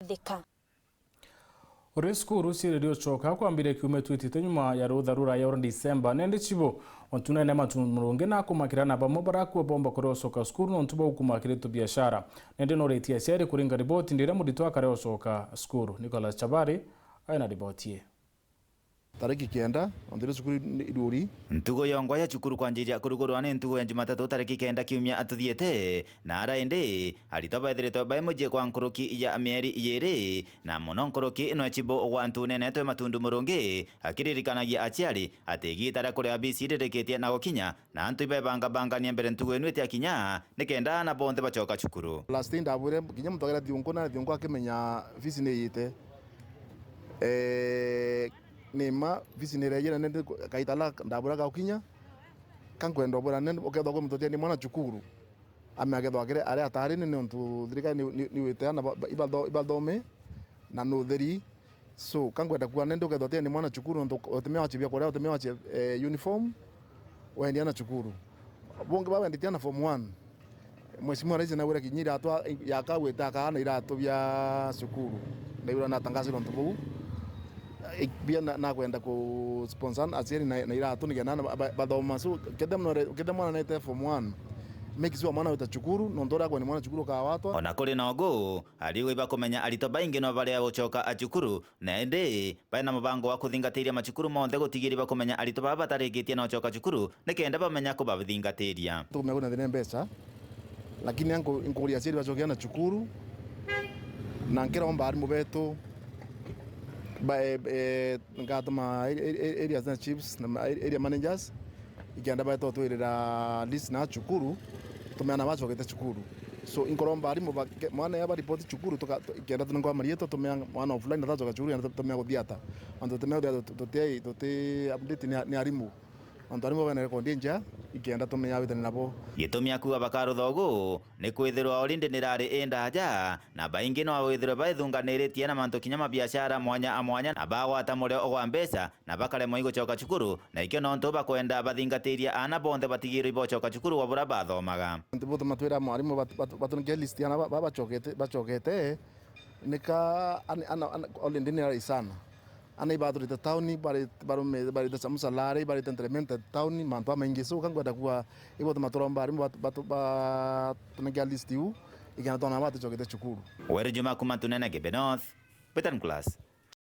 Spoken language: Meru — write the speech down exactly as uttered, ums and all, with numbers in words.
Thika. Uri cukuru ciiriri ucoka kwambire kiumia twitite nyuma ya rutha ruraya ura December, nende cibo ontunene matu murungi na kumakira na bamwe barakua bomba kuria ucoka cukuru nontu bwa ukumakiritwe biashara. Nende nuritie aciari kuringa riboti ndiria murito akare ucoka cukuru. Nicholas Chabari aina riboti ii. Tariki kenda, onthe cukuru iruri. Ntugo yongwa ya cukuru kwanjiria kurugurwa ni ntugo ya Jumatatu tariki kenda kiumia atuthiete, na ara indi aritwa baithiritwe bai mucii kwa nkuruki ya mieri yiri, na mono nkuruki nwe cibo gwa ntunene twe matundu murungi, akiririkanagia aciari ati igita ria kuria bisi ririkitie na gukinya, na antu ibebangabangania mbere ntugo inu itiakinya, nikenda ana bonthe bacoka cukuru. Last day ndabwire kinya muntu agira thiunku na thiunku akimenya bisi ni iyite. Eh, ni ma bisi ni irejire nende kaita la ndabwira gaukinya, ka nkwenda ubwira nende ukethwa kwi muntu utieni mwana cukuru. Ame akethwa akire aria atari ni niuntu thirikari ni, ni, ni wite ana ba, ba, ibatho-, ibathome na ni utheri. So, ka nkwenda kuga nende ukethwa utieni mwana cukuru, nontu utimea wachibia kuria, utimea wache, eh, uniform, wendia na cukuru. Bungi bawenditie na form one. Mheshimiwa Rais naugire kinya iratu a-, yakagwite akaa na iratu bia cukuru. Ndaigua natangasirwe untu buu. Eh, bia na, nakwenda ku sponsor aciari na, na iratu nikenda na ba-, ba-, bathoma. So, kethia mwana, kethia mwana nete form one, make sure mwana wita cukuru, nontu uria akwenda mwana cukuru kawatwa. Ona kuri na ugu, arigu ibakumenya aritwa baingi no baria gucoka a cukuru, na indi baina mubango wa kuthingatiria macukuru monthe gutigiria bakumenya aritwa baba batarikitie na ucoka cukuru, nikenda bamenya kubathingatiria. Tukumenya kwina thina mbeca, lakini anku-, nkuria aciari bacokia na cukuru, na nkiromba arimu betu, ba, eh, eh, ngatuma a-, a-, areas na chiefs na ma-, area managers, ikenda baeta utwirira list na cukuru, tumeana bacokete cukuru. So, inkuromba arimu ba-, ke-, mwana ya baripoti cukuru, tuka-, tu-, ikenda tunengwa marietwa, tumea mwana offline atacoka cukuru, ikenda tumea kuthiata. Antu tumea kuthiata, tuti, tuti update ni, ni arimu. Antu arimu bena rekondi njea, ikenda tumea withani nabo. Gitumi akuuga bakarutha ugu, ni kwithirwa already nirari indaja, na baingi no withirwe baithunganiritie na mantu kinya mabiashara mwanya a mwanya, na bagwata murio gwa mbeca, na bakaremwa igucoka cukuru, na ikio nontu bakwenda bathingatiria aana bonthe batigirwe ibocoka cukuru wa buria bathomaga. Nti butuma twira mwarimu bat-, bat-, batunike list ya aana ba-, ba-, bacokete, bacokete, nika an-, ana, ana, already ni arai sana. Aana ibathurite tauni, bari, barume, barite cha musalari, barite entremented tauni, mantu amaingi. So, ka nkwenda kuga, ibutuma turomba arimu bat-, bat-, batunike list iu, ikenda twana batucokete cukuru. Weru Juma kuma Tunene Gebe North, Betan Class.